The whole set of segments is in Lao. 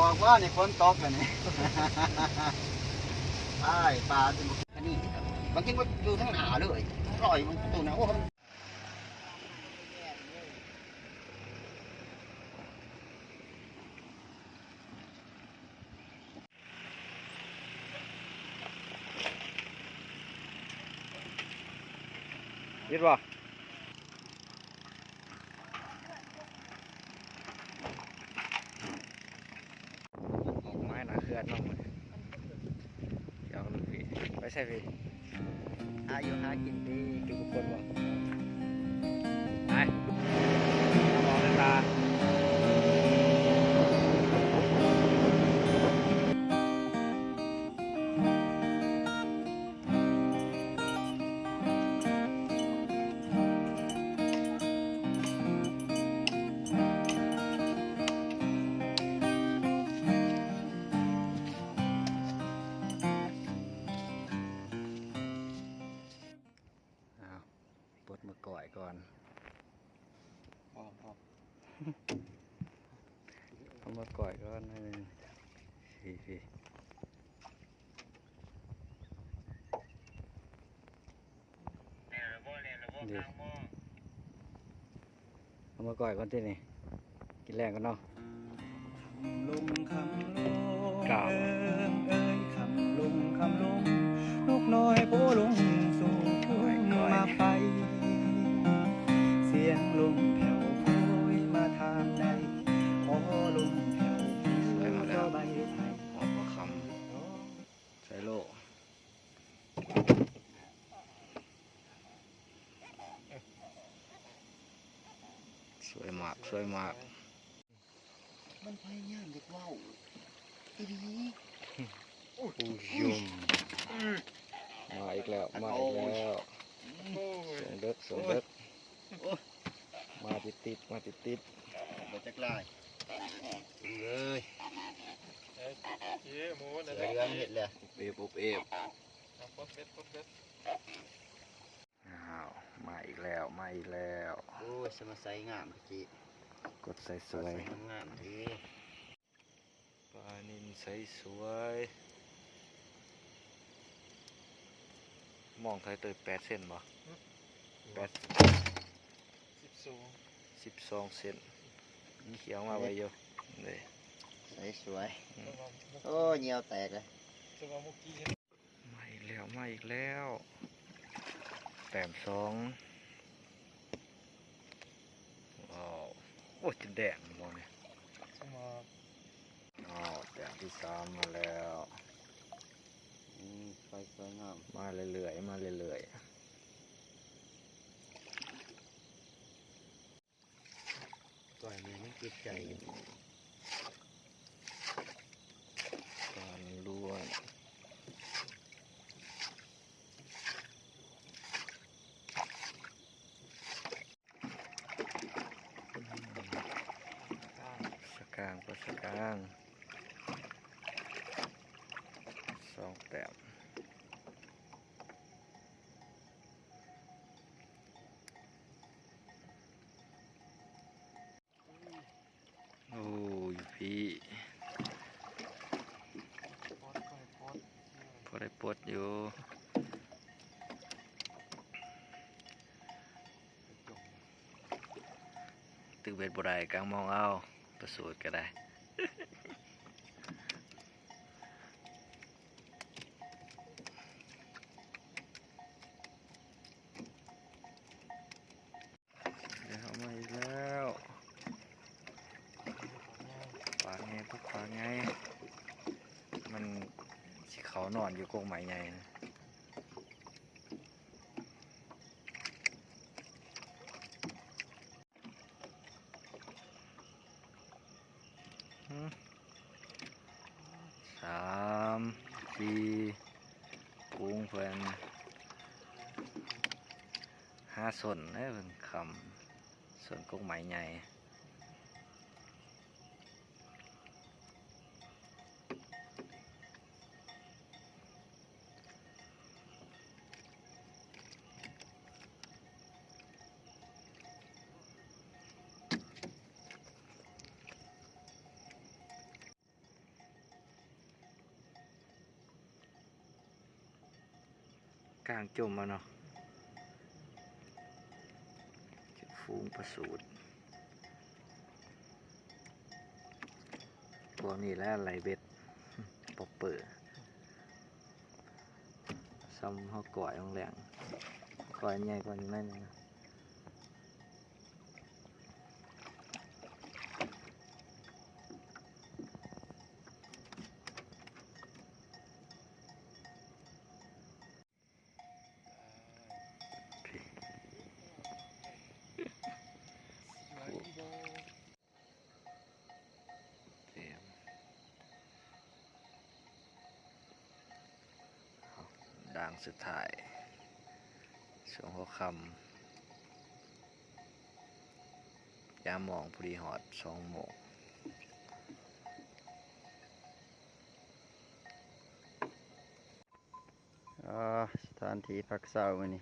ອອກວ່ານີ້ຝົນຕົກແລ້ວນີ້ ອ້າຍ ປາຊິບໍ່ ອັນນີ້ ບາງທີບໍ່ຢູ່ທາງໜ້າເລີຍ ລອຍມັນໂຕນະ ໂອ້ ເຫັນບໍ່? ໄມ້ໜ້າເຂື່ອນເນາະ ເຈົ້າ ໄປໃສພີ້? ຫາຢູ່ຫາກິນຕິ ຢູ່ກັບຄົນບໍ່? ໄປ ມອງເດີນຕາ. ອ້າວ ປົດໝາກກ້ອຍກ່ອນ ເອົາໝາກກ້ອຍກ່ອນ ເອີ ພີ້ໆ. ເດ້ ເອົາໝາກກ້ອຍກ່ອນຕິນີ້ ກິນແລງກ່ອນເນາະ. ສວຍມາແລ້ວ ຫອມປະຄຳ ໃສ່ໂລດ. ສວຍມາກ ສວຍມາກ ມັນພະຍາຍາມຢາກເວົ້າອີ່ຫຼີ. ໂອ້ຍ ມາອີກແລ້ວ ມາອີກແລ້ວ ໂອ້ຍ ສວງເດິກ ສວງເດິກ. ໂອ້ຍ ມາຕິດໆ ມາຕິດໆ ບໍ່ຈັກຫຼາຍ ເອີຍ ເອີຍ ເສຍເຫຼືອງເຮັດແລ້ວ ເອບ ເອບ ເອບ ເອົາປົດເບັດ ປົດເບັດ. ອ້າວ ມາອີກແລ້ວ ມາອີກແລ້ວ ໂອ້ຍ ສະມາໄຊງາມກີ້ ກົດໄຊສວຍ ງາມໆເດ້. ປານິນໃສສວຍ ມອງເທົ່າໃດເຕີ ແປດເຊັນບໍ່? ຫຶ? ແປດ ສິບສອງ ສິບສອງເຊັນ ຂຽວມາໄວຢູ່ເດ້ ໃສສວຍ ອືມ ໂອ້ ຍ່ຽວແຕກເລີຍ ມາອີກແລ້ວ ມາອີກແລ້ວ ແຕ້ມສອງ ວ້າວ ໂອ້ຍ ຈົນແດງໝໍນີ້ ອ້າວ ແຕ້ມທີສາມມາແລ້ວ ອືມ ໄຟສວຍງາມ ມາເລື້ອຍໆ ມາເລື້ອຍໆ. ກ່ອຍແມ່ມັນຕິດໃຈ ປາລ້ວນ ສະກາງ ປາສະກາງ ສອງແຕ້ມ. ໂອ້ຍ ຢູ່ພີ້ ພໍໄດ້ປົດຢູ່ ຕຶກເບັດບໍ່ໄດ້ ກາງມອງເອົາ ປາສູດກໍໄດ້. ເອົາມາອີກແລ້ວ ປາໃຫຍ່ ປາໃຫຍ່ ມັນຊິເຂົ້ານອນຢູ່ກົກໄມ້ໃຫຍ່ນະ. ສາມ ສີ່ ຝູງເພິ່ນ ຫາຊົນເດ້ ເພິ່ນຄຳ ຊົນກົກໄມ້ໃຫຍ່. ເ ກາງຈົ່ມມາເນາະ ເຈັບຝູງປະສູດ ພວກນີ້ແຫຼະໄລ່ເບັດ ປອບເປີ ຊ່ຳເຮົາກ້ອຍແລງໆ ກ້ອຍໃຫຍ່ກວ່ານີ້ໜ້ອຍໜຶ່ງ. ດ່າງສຸດທ້າຍ ຊ່ວງຫົວຄ່ຳ ຍາມມອງພໍດີຮອດສອງໂມງ. ອາ ສະຖານທີ່ພັກເຊົາມື້ນີ້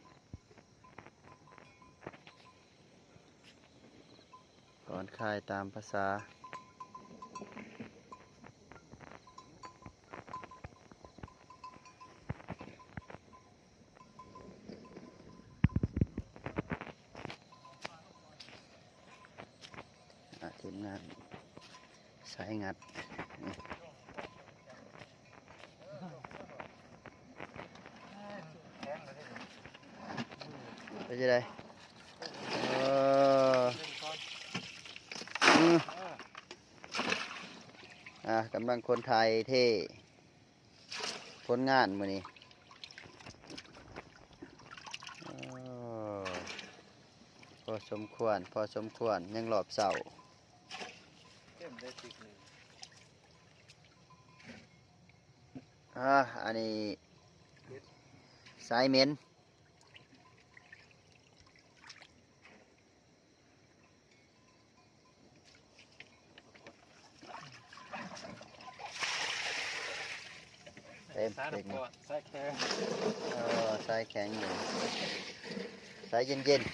ຜ່ອນຄາຍຕາມພາສາ. ອາ ທີມງານສາຍງັດ ເປັນຈັ່ງໃດ? ເອີ ອື ອ່າ ກຳລັງຄົນຖ່າຍເທ ຜົນງານມື້ນີ້ ໂອ້ ພໍສົມຄວນ ພໍສົມຄວນ ຍັງຮອບເຊົ້າ. ອ່າ ອັນນີ້ສາຍເໝັນ. ເຕັມ ສາຍ ເຕັມ ນ້ຳກ້ອນ ສາຍແຂງ ເອີ ສາຍແຂງຢູ່ ສາຍເຢັນໆ.